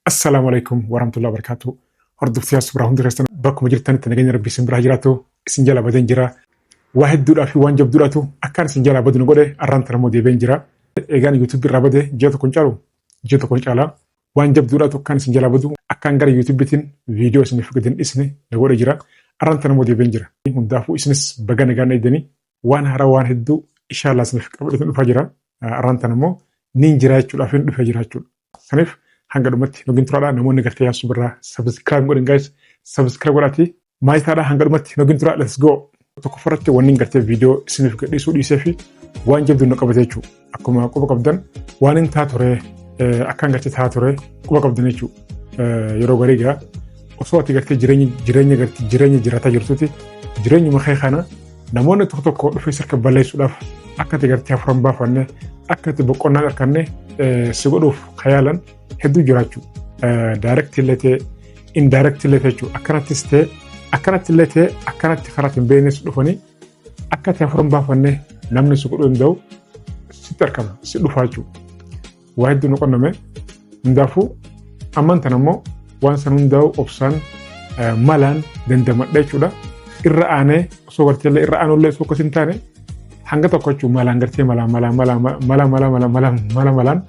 Assalaamu alaikum warahmatullahi wabarakatuh. Hordoftoota suuraa hundi keessan bakkuma jirtanitti nageenya rabbii isin biraa jiraatu isin jala badeen jira. Waa hedduudhaa fi waan jabduudhaatu akkaan isin jalaa badu nu godhe arraan tana immoo deebi'een jira. Eegaan yuutuubii irraa bade ji'a tokko hin caalu ji'a tokko hin caala. Waan jabduudhaatu akkaan isin jalaa badu akkaan gara yuutuubiitiin viidiyoo isiniif gadi hin dhisne na godhe jira. Arraan tana immoo deebi'een jira. Hundaafuu isinis baga nagaan eegdanii waan haaraa waan hedduu inshaallah isiniif qabadheetiin dhufaa jira. Arraan tana immoo niin jira jechuudhaaf hin dhufee jira jechuudha. Saniif hanga dhumatti nu ginturaadha namoonni gartee yaasuu birraa subscribe godhin guys subscribe godhaati maayitaadha hanga dhumatti nu ginturaa let's go. Tokkoffaratti wanni gartee viidiyoo isiniif gadhiisuu dhiisee fi waan jabdu nu qabate jechuudha. Akkuma quba qabdan waan hin taa ture akkaan gartee taa ture quba qabdan jechuudha. Yeroo garii gaa osoo ati gartee jireenya jireenya gartee jireenya jiraataa jirtuti jireenyuma kee kana namoonni tokko tokko dhufee sirka balleessuudhaaf akka ati gartee hafuura hin baafanne akka ati boqonnaa hin arganne si godhuuf khayaalan hedduu jiraachuu. Direct illee ta'e indirect illee ta'e jechuudha. Akkanattis ta'e akkanatti illee ta'e akkanatti karaa hin beeknes dhufanii akka ati hafuura hin baafanne namni si godhuu danda'u sitti argama si dhufaa jechuudha. Waa hedduu nu qunname hundaafuu amman tana immoo waan san hundaa'u obsaan malaan dandamadha jechuudha. Irra aanee osoo gartee illee irra aanullee osoo akkas hin taane hanga tokko jechuun malaan gartee malaan malaan malaan malaan malaan malaan malaan malaan malaan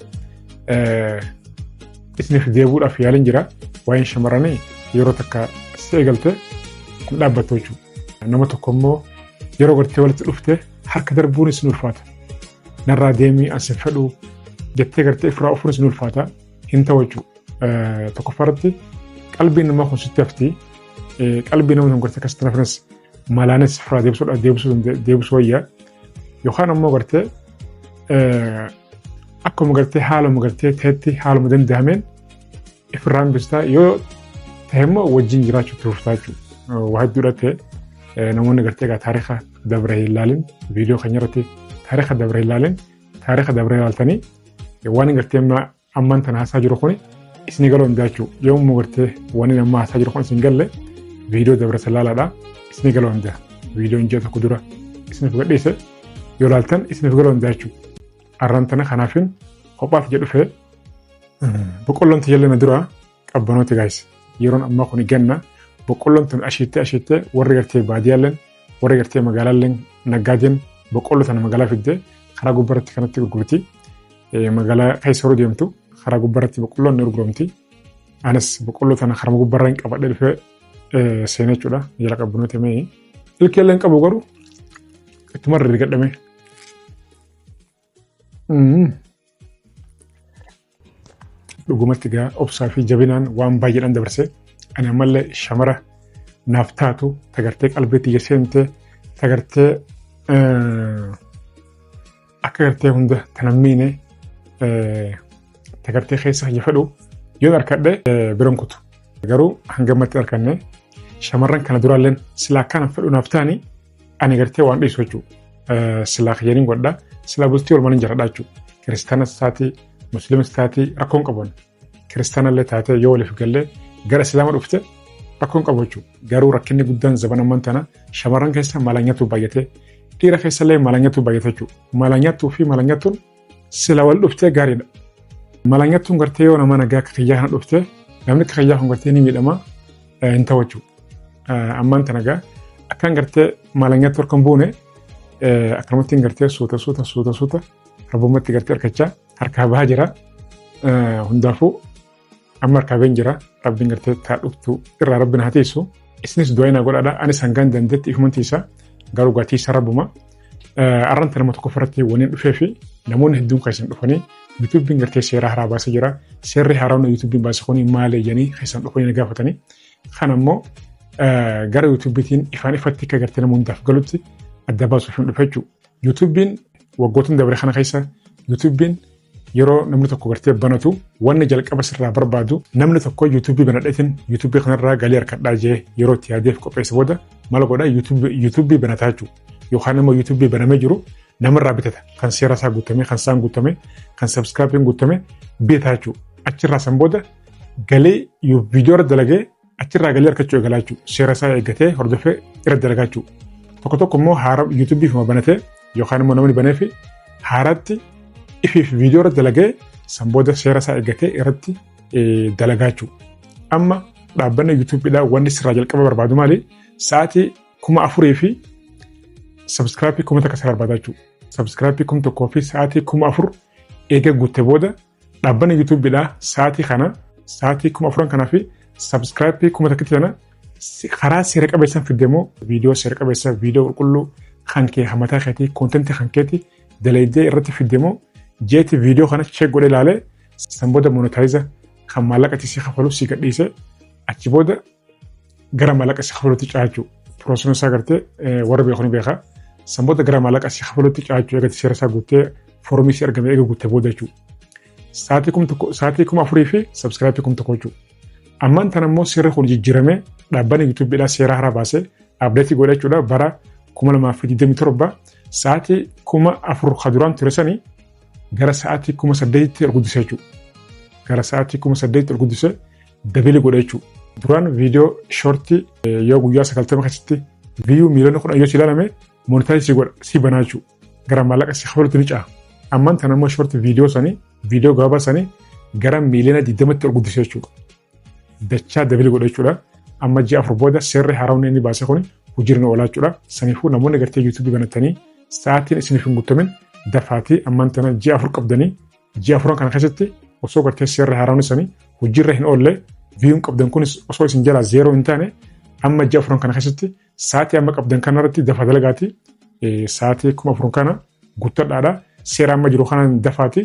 isiniif deebuudhaaf yaaliin jira. Waa'een shamarranii yeroo takka si eegalte hin dhaabbattu jechuudha. Nama tokko immoo yeroo gartee walitti dhufte harka darbuun isin ulfaata. Narraa deemii as hin fedhu jettee gartee ifraa ofuun isin ulfaata hin ta'u jechuudha. Tokkoffaarratti qalbiin namaa kun sitti hafti. Qalbii nama sun gartee akkasitti nafnes malaanis ifraa deebisuudha deebisuu deebisuu wayya. Yookaan ammoo gartee akkuma gartee haaluma gartee ta'etti haaluma danda'ameen ifirraa hambistaa yoo ta'e immoo wajjin jiraachuu itti fuftaa jechuudha. Waa hedduudha ta'e namoonni gartee egaa taariika dabre hin ilaalin viidiyoo keenya irratti taariika dabre hin ilaalin taariika dabre ilaaltanii waan gartee amma ammaan tana haasaa jiru kun isin galuu hin jechuudha. Yoo immoo gartee waan amma haasaa jiru kun isin galle viidiyoo dabre ilaalaadha isin galuu hin Viidiyoon ji'a tokko dura isiniif gadhiise yoo ilaaltan isiniif galuu hin jechuudha. Arraan tana kanaafin kophaaf jedhu dhufee boqqolloon tiyya na dura qabbanooti gaayis. Yeroon ammaa kun ganna boqqolloon tun ashiittee ashiittee warri gartee baadiyyaalleen warri gartee magaalaalleen naggaadeen boqqolloo tana magaalaa fiddee karaa gubbaratti kanatti gurgurti. Magaalaa keessa yeroo deemtu karaa gubbaratti boqqolloon ni gurguramti. Anis boqqolloo tana karaa gubbarra hin qabadhee dhufee seenee jechuudha. Jala qabbanooti mee. Ilkeellee hin qabu garuu ittuma rigadhame. Dhugumatti egaa obsaa fi jabinaan waan baay'eedhaan dabarse ani ammallee shamara naaf taatu tagartee qalbii tiyya seente tagartee akka gartee hunda tana miine tagartee keessa kiyya fedhu yoon harkadhe biran kutu. Garuu hanga ammatti harkanne shamarran kana duraalleen silaa akkana fedhu naaf ta'anii ani gartee waan dhiisu jechuudha. Silaa kiyyaniin godha silaa bultii olmaan hin jaradha jechuudha. Kiristaanas taatee musliimas taatee rakkoon qaban. Kiristaanallee taatee yoo waliif gallee gara islaama dhufte rakkoon qabu jechuudha. Garuu rakkinni guddaan zamana ammaan tana shamarran keessa malanyatu baay'ate dhiira keessallee malanyatu baay'ate jechuudha. Malanyattuu fi malanyattuun sila wal dhuftee gaariidha. Malanyattuun gartee yoo nama nagaa akka kiyyaa kana dhufte namni akka kiyyaa kun gartee ni miidhama hin ta'u jechuudha. Ammaan tana gaa akkaan gartee malanyattu harka hin buune akkanumatti gartee suuta suuta suuta suuta rabbumatti gartee harkachaa harkaa bahaa jira. Hundaafuu amma harkaa baheen jira. Rabbiin gartee taa dhuftu irraa rabbiin haa tiisu. Isinis du'aa naa godhaadha. Anis hangaan dandeetti ifuman tiisa. Garuu gaa tiisa rabbuma. Arran tana nama tokko irratti waniin dhufee fi namoonni hedduun kan isin dhufanii yuutuubiin gartee seera haaraa baasee jira. Seerri haaraan yuutuubiin baase kun maali jedhanii keessan dhufanii na gaafatanii. Kan ammoo gara yuutuubiitiin ifaan ifatti akka gartee nama hundaaf galutti adda baasuuf hin dhufe jechuudha. Yuutuubiin waggootni dabre kana keessa yuutuubiin yeroo namni tokko gartee banatu wanni jalqaba sirraa barbaadu namni tokko yuutuubii banadheetiin yuutuubii kanarraa galii harkadhaa jee yeroo itti yaadeef qopheesse booda maal godha yuutuubii banataa jechuudha. Yookaan immoo yuutuubii banamee jiru namarraa bitata kan seera isaa guutame kan isaan guutame kan sabskraabiin guutame bitaa jechuudha. Achirraa san booda galii viidiyoo irra dalagee achirraa galii argachuu eegalaa jechuudha. Seera isaa eeggatee hordofee irra dalagaa jechuudha. Tokko tokko immoo haara yuutuubii banatee yookaan immoo namni banee fi haaraatti ifiif viidiyoo irra dalagee san booda seera isaa eeggatee irratti dalagaa jechuudha. Amma dhaabbanni YouTubeiidhaa wanni sirraa jalqaba barbaadu maali? Sa'aatii 4000 fi subscribe 1000 sirraa barbaada jechuudha. Subscribe 1000 fi sa'aatii 4000 eega guutte booda dhaabbanni YouTubeiidhaa sa'aatii kana, sa'aatii 4000 kanaa fi subscribe 1000tti kana karaa seera qabeessaan fidde immoo, viidiyoo seera qabeessa, viidiyoo qulqulluu kan kee mataa keetii, content kan keetii dalaydee irratti fidde immoo jeeti, viidiyoo kana check godhee ilaalee, san booda monetize kan maallaqa si kafalu si gadhiise, achi booda gara maallaqa si kafaluutti caachuu. Processni isaa gartee warra beeku ni beeka. San booda gara maallaqa si kafaluutti caachuu eegatti seera isaa guuttee, foormii si argame eega guuttee booda jechuudha. Sa'aatii 1000, sa'aatii 4000 fi subscribe 1000 jechuudha. Ammaan tana immoo seerri kun jijjiiramee dhaabbanni YouTubeiidhaa seera haaraa baasee update godha jechuudha. Bara 2027 sa'aatii 4000 ka duraan ture sanii gara sa'aatii 8000tti ol guddise jechuudha. Gara sa'aatii 8000tti ol guddise, double godha jechuudha. Duraan viidiyoo short yoo guyyaa 90 keessatti view miiliyoona 10 yoo si ilaalame monetize si godha, si banaa jechuudha. Gara maallaqa si kafalutti ni ca'a. Ammaan tana immoo short viidiyoo sanii, viidiyoo gabaabaa sanii gara miiliyoona 20tti ol guddise jechuudha. Dachaa double godha jechuudha. Amma ji'a 4 booda seerri haaraan inni baase kun hojiirra oolaa jechuudha. Saniifuu namoonni gartee YouTubeii banatanii sa'aatiin isiniif hin guutamin, dafaatii ammaan tana ji'a 4 qabdanii, ji'a afuran kana keessatti osoo gartee seerri haaraan sanii hojiirra hin oolle, viewun qabdan kunis osoo isin jalaa zero hin taane, amma ji'a afuran kana keessatti sa'aatii amma qabdan kanarratti dafa dalagaati, sa'aatii 4000 kana guuttadhaadha. Seera amma jiru kanaan dafaati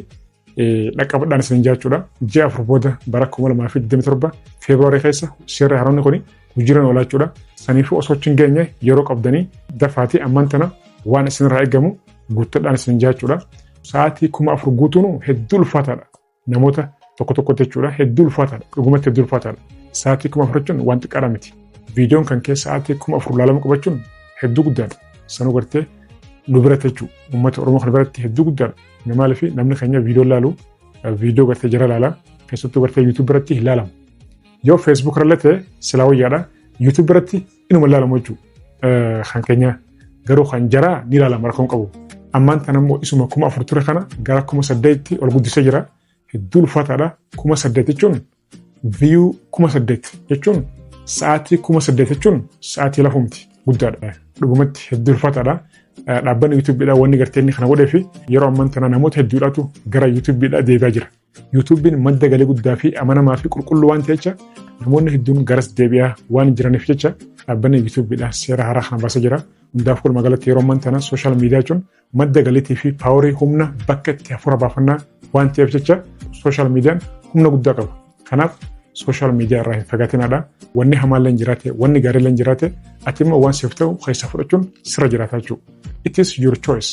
dhaqqabadhaan isin jechuudha. Ji'a 4 booda bara 2027 Feebruaarii keessa seerri haaraan kun hojiirra oolaa jechuudha. Saniifuu osoo hin geenye yeroo qabdanii dafaatii ammaan tana waan isinirraa eegamu guuttadhaan isin jechuudha. Sa'aatii 4000 guutuun hedduu ulfaataadha. Namoota tokko tokkotti jechuudha, hedduu ulfaataadha. Dhugumatti hedduu ulfaataadha. Sa'aatii 4000 jechuun waan xiqqaadha miti. Viidiyoon kan keessa sa'aatii 4000 ilaalamu qabachuun hedduu guddaadha. Sanuu gartee nu biratti jechuudha. Uummata Oromoo kana biratti hedduu guddaadha. Maaliif? Namni keenya viidiyoo ilaalu viidiyoo gartee jara ilaala. Keessattuu gartee YouTube biratti hin ilaalamu. Yoo Facebook irra ta'e silaa wayyaadha. YouTube biratti inuma ilaalamu jechuudha. Kan keenya garuu kan jaraa ni ilaalama, rakkoon qabu. Ammaan tana immoo isuma 4000 ture kana gara 8000tti ol guddisee jira. Hedduu ulfaataadha. 8000 jechuun, view 8000 jechuun, sa'aatii 8000 jechuun sa'aatii lafumti guddaadha. Dhugumatti hedduu ulfaataadha. Dhaabbanni YouTubeiidhaa wanni gartee inni kana godhee fi yeroo ammaan tana namoota hedduudhaatu gara YouTubeiidhaa deebi'aa jira. YouTubeiin madda galii guddaa fi amanamaa fi qulqulluu waan ta'eef, namoonni hedduun garas deebi'aa waan jiraniif jecha dhaabbanni YouTubeiidhaa seera haaraa kana baasee jira. Hundaaf walumaa galatti yeroo ammaan tana social media jechuun madda galiitii fi power, humna bakka itti hafuura baafannaa waan ta'eef jecha social mediaan humna guddaa qaba. Kanaaf social media irraa hin fagaatinaadha. Wanni hamaallee hin jiraate, wanni gaariillee hin jiraate, ati immoo waan siif ta'u keessa fudhachuun sirra jiraata jechuudha. It is your choice.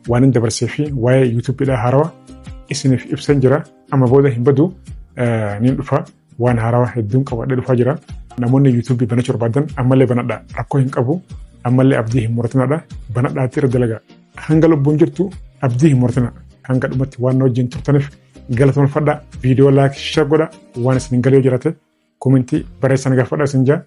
Waan hin dabarsee fi waa'ee YouTubeiidhaa haarawaa isiniif ibsan jira. Amma booda hin badu, niin dhufa. Waan haarawaa hedduun qabadhee dhufaa jira. Namoonni YouTubeii banachuu barbaadan ammallee banadha. Rakkoo hin qabu. Ammallee abdii hin muratinadha. Banadhaatti irra dalagaa. Hanga lubbuun jirtu abdii hin muratina. Hanga dhumatti waan na wajjin turtaniif galatoomfadha. Viidiyoo like, share godha. Waan isin galee jiraate comment barreessan gaafadha isin jaa.